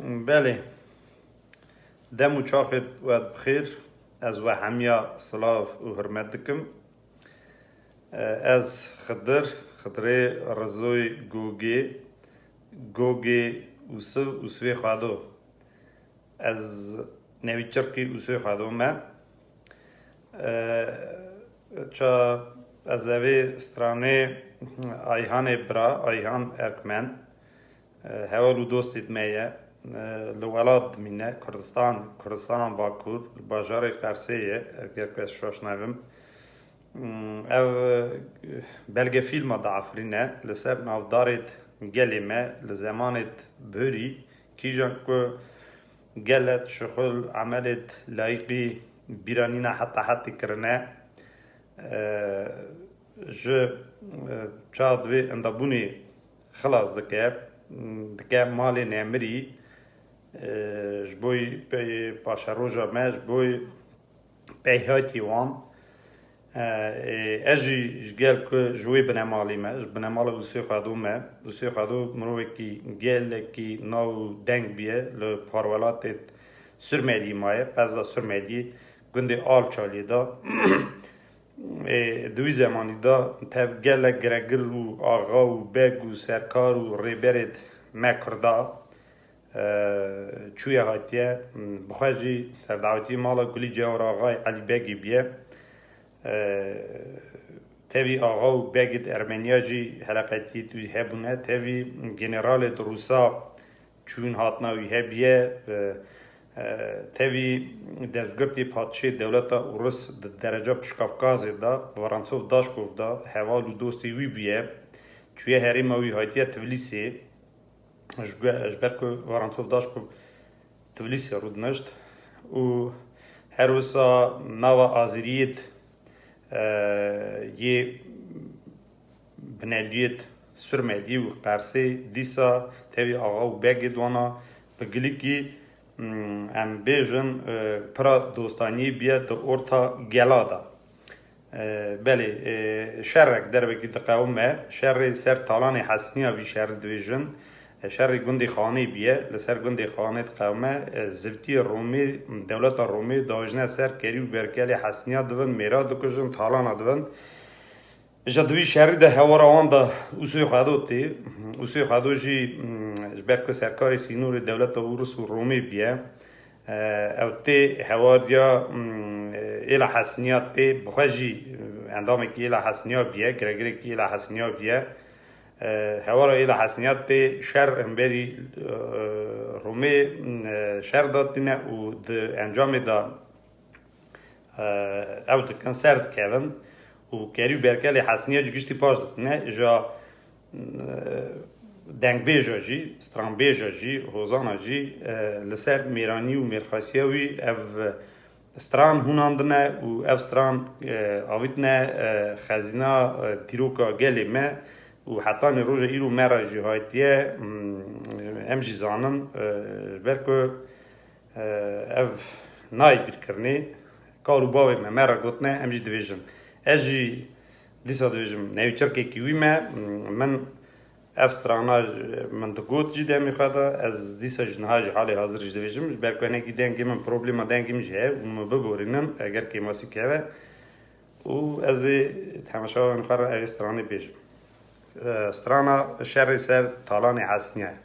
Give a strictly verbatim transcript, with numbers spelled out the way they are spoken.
Belê. Dem û çaxê we bi xêr. Ez we hemiya silav û hurmet dikim. Ez Xidir, Xidirê Rizoyê Gogê, Gogê Ûsiv, Ûsivê Xwedo. Ez newî Çirkî Ûsivê Xwedo me. E, ça ez evê stranê Ayhanê bira, Ayhan Erkmen, e, heval û dostêt me ye. E, li welat dimîne, Kurdistan, Kurdistanan Bakur, li bajarê Qersê ye, eger ku ez şaş nebim. Hmm, ev, e, belgefîlma diafirîne li ser navdarêt gelê me, li zemanêt birî, kîjan ku gelet şixul, emelêt layîqî bîranîna heta hetî kirine, e, ji, e, ça divê endabûnê xilas dike, dike malê nemirî, e, ji bo pey paşeroja me, ji bo peyhatî wan. E, ez jî ji gel ku ji wê binemalî me, ji binemala Ûsê Xwedo me, Ûsê Xwedo mirovekî gelekî nav û deng bûye li parwelatê Surmeliyê maye, qeza Surmeliyê, gundê Alçaliyê de. Ê, di wî zemanî de tev gelek giregir û axa û beg û serkar û rêberêd me Kurda, e, çûye hatiye, bi xwe jî serdawetî mala Gulî Cewar Axayê Elî Begî bûye. E, tevî axa û begid Ermeniya jî heleqetiyêt wî hebûne, tevî generalêd Rûsa çûn hatina wî hebiye, e, e, tevî destgirtî padşê dewleta Urus di dereca Pişkafkazê de, Vorontsov Daşkov de heval û dostê wî bûye. Çûye herêma wî hatiye Tiflîsê. Ji gu-, ji ber ku Vorontsov Daşkov Tiflîsê rûdinişt û her wisa nava Azeriyêd, e, yê bineliyêd Surmelî û Qersê dîsa tevî axa û begêd wana bi gilikî, mm, em bêjin, e, pira dostaniyê bûye di orta gela de. E, belê, e, şerek derbekî diqewime, şerê ser talanê Hesniya vî şerî divêjin. E, şerê gundê Xanê bûye, li ser gundê Xanê diqewime, e, zivtiyê Romê, dewleta Romê dajine ser kerî û berkelê Hesniya divin, mêra dikujin, talana divin. Ji di vî şerî de hewara wan de Ûsê Xwedo tê. Ûsê Xwedo jî, mm, ji ber ku serkarê sînorê dewleta Urus û Romê bûye, e, ew tê hewariya, mm, êla Hesniya tê, bi xwe jî, e, endamekî êla Hesniya bûye, giregirekî êla Hesniya bûye. E, hewara êla Hesniya tê şer hemberî, e, Romê, mm, e, şer datîne û di encamê de e, ew dikin, ser dikevin û kerî û berkelê Hesniya jî giştî paş dikine. Ja, e, dengbêja jî, stranbêja jî, hozana jî, e, li ser mêranî û mêrxasiya wî ev stran hûnandine û ev stran, e, avîtine, e, xezîna, e, dîroka gelê me û hetanî roja îro me re jî hatiye, mm, em jî zanin, e, ji ber ku Ev nayê bîrkirinê. Kar û bavê me, me re gotine, em jî divêjin. Ez jî dîsa divêjim, newî çirkekî wî me, min ev strana min digot jî demê xwe de, ez dîsa jî niha jî halê hazir jî divêjim, ji ber ku hinekî dengê min, problema dengê min jî heye û min biborînin, eger kêmasî keve û ez ê temaşevanên xwe re ev ê stranê bêjim. E, strana şerê ser talanê Hesniyayê.